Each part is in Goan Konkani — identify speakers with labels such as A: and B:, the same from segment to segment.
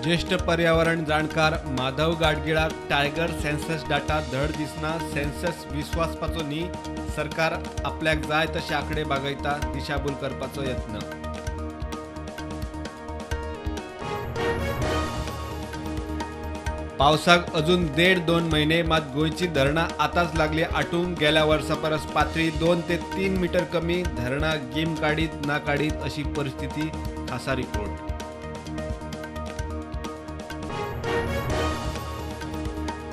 A: ज्येष्ठ पर्यावरण जाणकार माधव गाडगिळाक टायगर सेन्सस डाटा धड दिसना, सेन्सस विस्वासपाचो न्ही, सरकार आपल्याक जाय तशे आंकडे बागयता, दिशाभूल करपाचो यत्न. पावसाक अजून 1.5-2 म्हयने, मात गोंयची धरणां आतांच लागली आटूंक. गेल्या वर्सा परस पातळी 2 ते 3 मीटर कमी. धरणां गीम काडीत ना काडीत अशी परिस्थिती, खासा रिपोर्ट.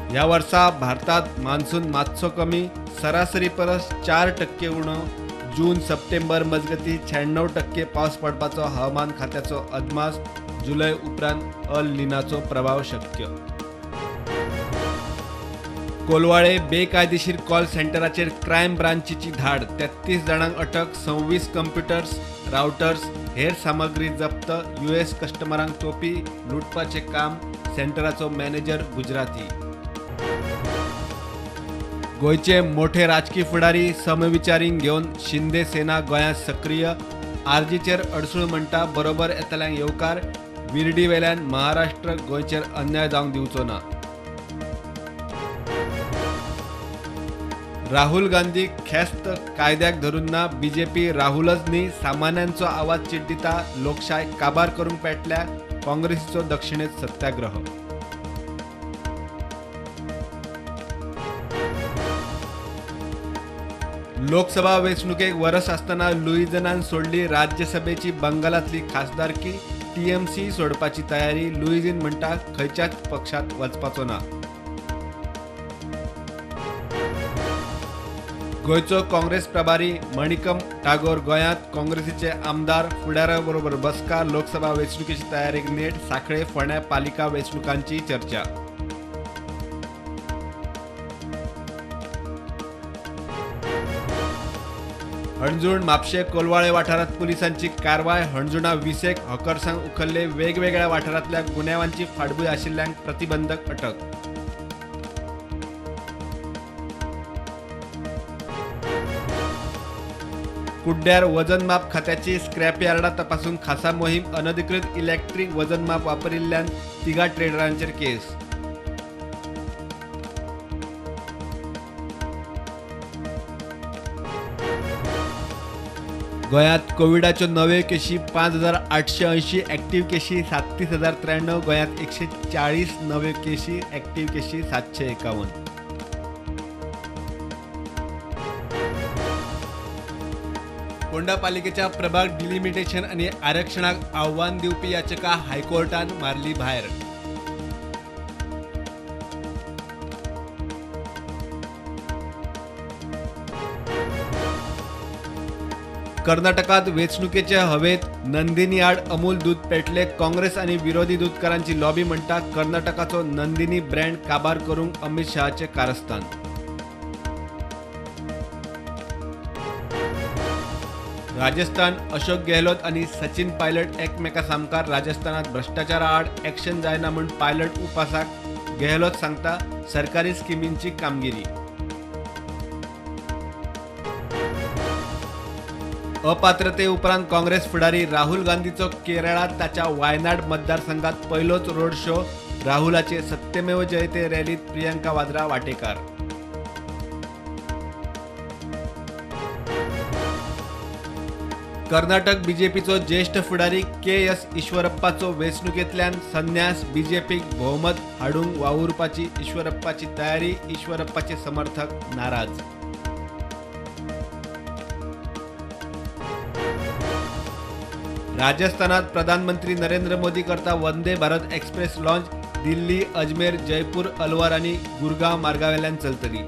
A: ह्या वर्सा भारतात मान्सून मात्सो कमी, सरासरी परस 4% उणो. जून सप्टेंबर मजगती 96% पावस पडपाचो हवामान खात्याचो अदमास. जुलय उपरांत अल निनाचो प्रभाव शक्य. कोलवाळे बेकायदेशीर कॉल सेंटराचेर क्रायम ब्रांचीची धाड, 33 जाणांक अटक, 26 कंप्युटर्स, रावटर्स, हेर सामग्री जप्त. यूएस कस्टमरांक तोपी लुटपाचें काम, सेंटराचो मॅनेजर गुजराती. गोंयचे मोठे राजकी फुडारी समविचारींक घेवन शिंदे सेना गोंयांत सक्रीय. आरजीचेर अडसूळ म्हणटा, बरोबर येतल्यांक येवकार. विर्डी वेल्यान महाराष्ट्र गोंयचेर अन्याय जावंक दिवचो ना. राहुल गांधी ख्यास्त कायद्याक धरून ना, बीजेपी राहुलच न्ही सामान्यांचो आवाज चिड्डिता. लोकशाय काबार करूंक पेटल्या, काँग्रेसीचो दक्षिणेत सत्याग्रह. लोकसभा वेंचणुकेक वरस आसतना लुईझिनान सोडली राज्यसभेची बंगालांतली खासदारकी. टीएमसी सोडपाची तयारी, लुईझिन म्हणटा खंयच्याच पक्षांत वचपाचो ना. गोंयचो काँग्रेस प्रभारी मणिकम टागोर गोंयांत, काँग्रेसीचे आमदार फुडाऱ्यां बरोबर बसका. लोकसभा वेंचणुकेची तयारेक नेट, सांखळे फोंड्या पालिका वेंचणुकांची चर्चा. हणजूण म्हापशें कोलवाळे वाठारांत पुलिसांची कारवाय. हणजुणा 20 हॉकर्सांक उखल्ले. वेगवेगळ्या वाठारांतल्या गुन्यांवांची फाटभूंय आशिल्ल्यांक प्रतिबंधक अटक. कुड्ड्यार वजनमाप खात्याची स्क्रॅपयार्डा तपासून खासा मोहीम. अनधिकृत इलेक्ट्रीक वजनमाप वापरिल्ल्यान 3 ट्रेडरांचेर केस. गोंयांत कोविडाच्यो नव्यो केशी 5880, ऍक्टिव्ह केशी 37,093. गोंयांत 140 नव्यो केशी, ऍक्टिव्ह केशी 751. फोंडा पालिकेच्या प्रभाग डिलिमिटेशन आनी आरक्षणाक आव्हान दिवपी याचिका हायकोर्टान मारली भायर. कर्नाटकात वेंचणुकेचे हवेत नंदिनी आड अमूल दूद पेटले. काँग्रेस आनी विरोधी दूदकारांची लॉबी म्हणटा कर्नाटकाचो नंदिनी ब्रँड काबार करूंक अमित शहाचे कारस्थान. राजस्थान अशोक गेहलोत आनी सचिन पायलट एकमेका सामकार. राजस्थानात भ्रष्टाचारा आड एक्शन जायना म्हूण पायलट उपासाक. गेहलोत सांगता सरकारी स्किमींची कामगिरी. अपात्रते उपरांत काँग्रेस फुडारी राहुल गांधीचो केरळात ताच्या वायनाड मतदारसंघात पयलोच रोड शो. राहुलाचे सत्यमेव जयते रॅलीत प्रियंका वाड्रा वाटेकार. कर्नाटक बीजेपीचो ज्येष्ठ फुडारी के एस ईश्वरप्पाचो वेंचणुकेंतल्यान संन्यास. बीजेपीक भोवमत हाडूंक वावुरपाची ईश्वरप्पाची तयारी. ईश्वरप्पाचे समर्थक नाराज. राजस्थानात प्रधानमंत्री नरेंद्र मोदी करता वंदे भारत एक्सप्रेस लॉन्च. दिल्ली, अजमेर, जयपूर, अलवार आनी गुरगांव मार्गावेल्यान चलतली.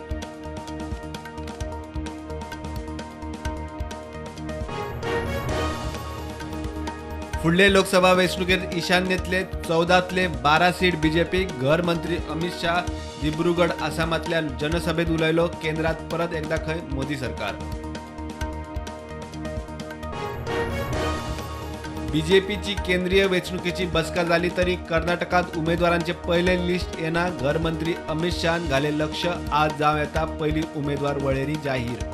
A: फुडले लोकसभा वेंचणुकेत ईशान्येतले 14तले 12 सीट बीजेपी. घर मंत्री अमित शाह दिब्रुगड आसामातल्या जनसभेत उलयलो. केंद्रात परत एकदा खंय मोदी सरकार. बीजेपीची केंद्रीय वेंचणुकेची बसका जाली तरी कर्नाटकात उमेदवारांचे पयले लिस्ट येना. घर मंत्री अमित शहान घाले लक्ष. आज जावं येता पयली उमेदवार वळेरी जाहीर.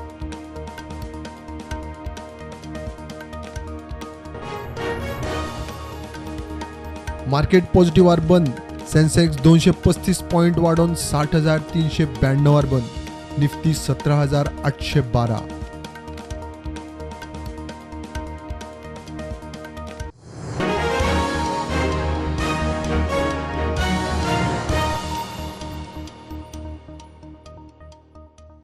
B: मार्केट पॉझिटिव्हार बंद. सेन्सेक्स 235 पॉईंट वाढून 60,392 बंद. निफ्टी 17,812.